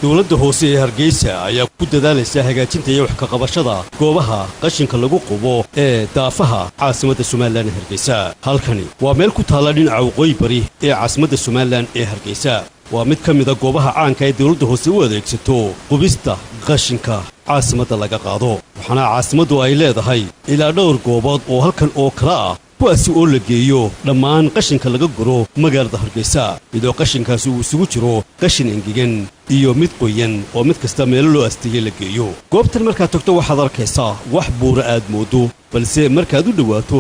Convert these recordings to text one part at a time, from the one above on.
Dowladda hoose ee Hargeysa ayaa ku dadaalaysa hagaajinta iyo wax ka qabashada goobaha qashinka lagu qubo ee daafaha caasimadda Somaliland ee Hargeysa. Halkani waa meel ku taalla dhinaca waqooyi bari ee caasimadda Somaliland ee Hargeysa. Waa mid ka mida goobaha caanka ee dowladda hoose u adeegsato qubista qashinka caasimadda laga qaado, waxaana caasimaddu ay leedahay ilaa dhowr goobood oo halkan oo kale ah, kuwaasi oo la geeyo dhammaan qashinka laga guro magaalada Hargeysa, iyadoo qashinkaasi uu isugu jiro qashin engegan iyo mid qoyan oo mid kasta meelo loo asteeyey la geeyo. Goobtan markaad tagto waxaad arkaysaa wax buura aad mooddo, balse markaad u dhowaato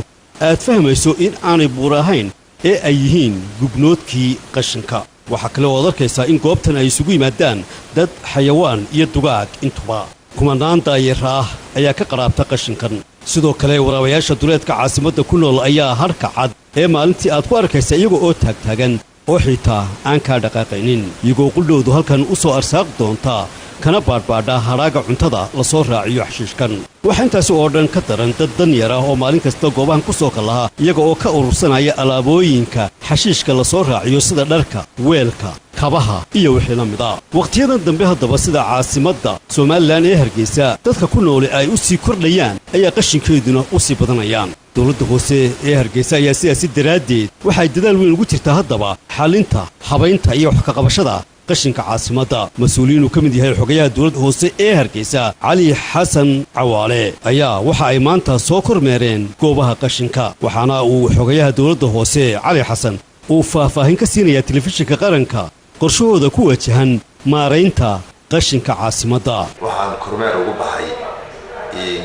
aad fahmayso in aanay buura ahayn ee ay yihiin gubnoodkii qashinka. Waxaa kale oo ad arkaysaa in goobtan ay isugu yimaadaan dad, xayawaan iyo dugaag intuba. Kumanaan daayeera ah ayaa ka qaraabta qashinkan. Sidoo kale waraabayaasha duleedka caasimadda ku nool ayaa hadhka cad ee maalintii aad ku arkaysa iyaga oo taagtaagan oo xitaa aan kaa dhaqaaqaynin, iyagoo qudhoodu halkan u soo arsaaqi doonta kana baadhbaadha hadhaaga cuntada la soo raaciyo xashiishkan. Waxaa intaasi oo dhan ka daran dad danyar ah oo maalin kasta goobahan ku soo kallaha, iyaga oo ka urursanaya alaabooyinka xashiishka la soo raaciyo, sida dharka, weelka, kabaha iyo wixii la mid ah. Wakhtiyadan dambe haddaba, sida caasimadda Somaliland ee Hargeysa dadka ku nooli ay u sii kordhayaan ayaa qashinkeeduna u sii badanayaan. Dowladda hoose ee Hargeysa ayaa sidaasi daraaddeed waxay dadaal weyn ugu jirtaa haddaba xalinta, habaynta iyo wax ka qabashada qashinka caasimadda. Mas-uuliyiin uu ka mid yahay xogayaha dowladda hoose ee Hargeysa, Cali Xasan Cawaale, ayaa waxa ay maanta soo kormeereen goobaha qashinka, waxaana uu xogayaha dowladda hoose Cali Xasan uu faahfaahin ka siinayaa Telefishinka Qaranka qorshahooda ku wajahan maaraynta qashinka caasimadda. Waxaan kormeer ugu baxay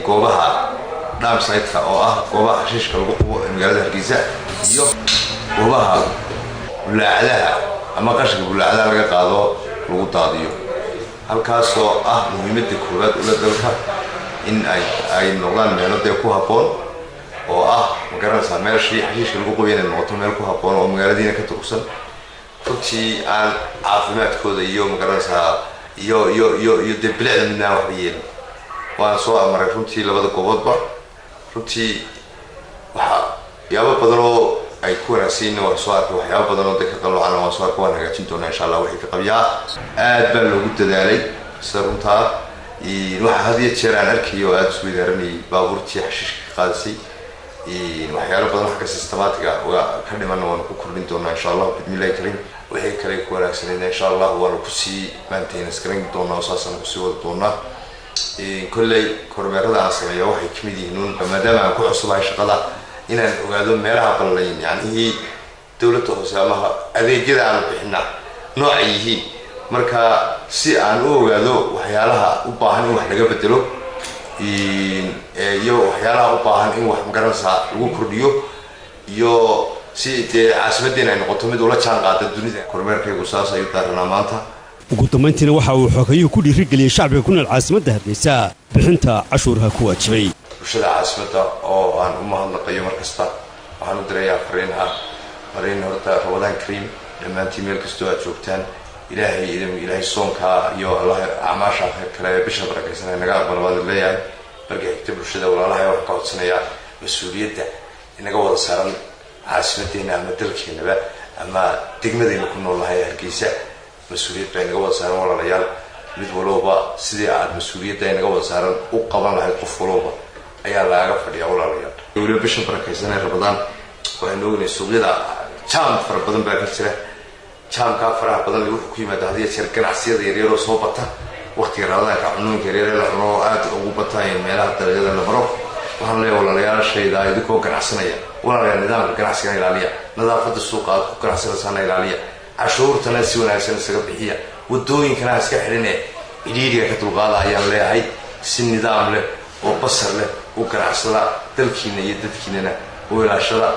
goobaha dumpsite-ka, oo ah goobaha xashiishka lagu qubo ee magaalada Hargeysa, iyo goobaha bulaacadaha ama qashinka bulaacadaha laga qaado lagu daadiyo, halkaasoo ah muhiimadda koowaad ula dalka in ay noqdaan meelo dee ku habboon oo ah, ma garanaysaa, meeshii xashiishka lagu qubay inay noqoto meel ku habboon oo magaaladiina ka durugsan, runtii aan caafimaadkooda iyo, ma garanaysaa, iyo dee bilicda midna aan waxba yeelin. Waan soo amaray runtii labada gooboodba. Runtii waxa yaabo badan oo ay ku wanaagsanyiin waan soo arkay, waxyaabo badan oo dee ka qalloocana waan soo arkay. Waan hagaajin doonaa, insha Allah. Wixii ka qabyaa aad baa loogu dadaalay. Sida runtaa, waxa had iyo jeer aan arkayay oo aada isku idaaranayay baabuurtii xashiishka ka qaadisay. Waxyaalo badan xagga systematic-ga ka dhimanna waanu ku kordhin doonaa, insha Allah, bismillahi karim. Wixii kale ku wanaagsanayna, insha Allah, waanu kusii maintenance garayn doonaa oo saasaan kusii wadi doonaa. Kolley kormeerada aan sameeya waxay kamid yihiin un, maadaama aan ku cusubahay shaqada, inaan ogaado meelaha ballayn, yacnihii dowladda hoose ama adeegyada aanu bixina noocay yihiin, marka si aan u ogaado waxyaalaha u baahan in wax laga bedelo iyo waxyaalaha u baahan in wax, magaranaysaa, lagu kordhiyo, iyo si dee caasimaddeena ay noqoto mid ula jaan qaada dunida. Kormeerkaygu saas ayuu daaranaa maanta. Ugu dambayntiina waxa uu xogayuhu ku dhiirigeliyey shacbiga ku nool caasimadda Hargeysa bixinta cashuuraha ku waajibay. Bulshada caasimadda oo aan u mahadnaqayo mar kasta, waxaan u dirayaa fariin ah, fariin horta Ramadaan kariim dhammaantiin meel kastoo aad joogtaan. Ilaahay idin, Ilaahay soonkaa iyo Allah acmaasha kale ee bisha barakaysan naga aqbalo baan leeyahay. Marka xigta, bulshada walaalahay waxaan ka codsanayaa mas-uuliyadda inaga wada saaran caasimaddeena ama dalkeenaba ama degmadayna ku nool nahay Hargeysa. Mas-uuliyad baa inaga wada saaran, walaalayaal. Mid walowba sidii aad mas-uuliyadda inaga wada saaran u qaban lahayd qof walowba ayaa lagaga fadhiyaa, walaalayaal. Weliba bishan barakaysan ee Ramadaan waxaynu ognahay suuqyada jaam fara badan baa ka jira. Jaamkaa faraha badan wuxuu ku yimaada had iyo jeer ganacsiyada yaryaroo soo bata waqtiga Ramadaanka, cunooyinka yaryar la cuno oo aad ugu bata meelaha dariiqyada la maro. Waxaan leeyahay walaalayaashayda, idinkoo ganacsanaya, walaalayaal, nidaamka ganacsigana ilaaliya, nadaafadda suuqa aad ku ganacsanaysaana ilaaliya, cashuurtana si wanaagsan isaga bixiya, wadooyinkana ha iska xidhine cidhiidhiga ka dulqaada ayaan leeyahay. Si nidaam leh oo basar leh u ganacsada, dalkiina iyo dadkiinana u ilaashada.